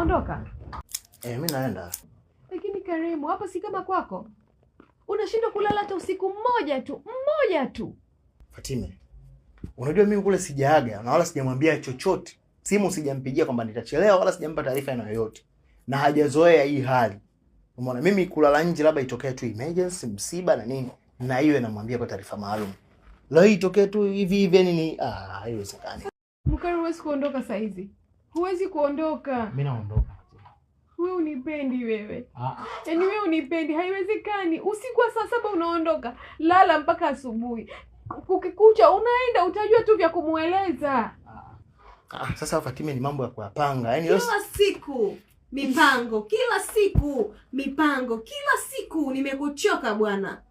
Unaondoka? Eh, mimi naenda. Lakini Karimu, hapa si kama kwako. Unashindwa kulala hata usiku mmoja tu, mmoja tu. Fatime, unajua mimi kule sijaaga na wala sijamwambia chochote. Simu sijampigia kwamba nitachelewa wala sijampa taarifa aina yoyote. Na hajazoea hii hali. Umeona, mimi kulala nje labda itokee tu emergency, msiba na nini, na hiyo namwambia kwa taarifa maalum. Leo hii itokee tu hivi hivi, yani ni haiwezekani. Mukari, huwezi kuondoka saa hizi, huwezi kuondoka. Mimi naondoka. Wewe unipendi wewe. Ah. Yaani wewe unipendi, haiwezekani. Usiku wa saa 7 unaondoka, lala mpaka asubuhi. Kukikucha unaenda, utajua tu vya kumueleza. Sasa Fatime, ni mambo ya kuyapanga. Yaani leo Kila siku mipango, kila siku mipango, kila siku nimekuchoka bwana.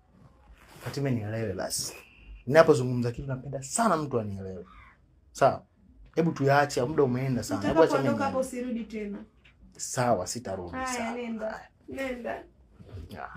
Fatime, nielewe basi. Ninapozungumza kitu napenda sana mtu anielewe. Sawa? Hebu tuyaache, muda umeenda sana. Hebu acha mimi. Utakapoondoka hapo usirudi tena. Sawa, sitarudi. Haya, Sawa. nenda. Nenda. Ya.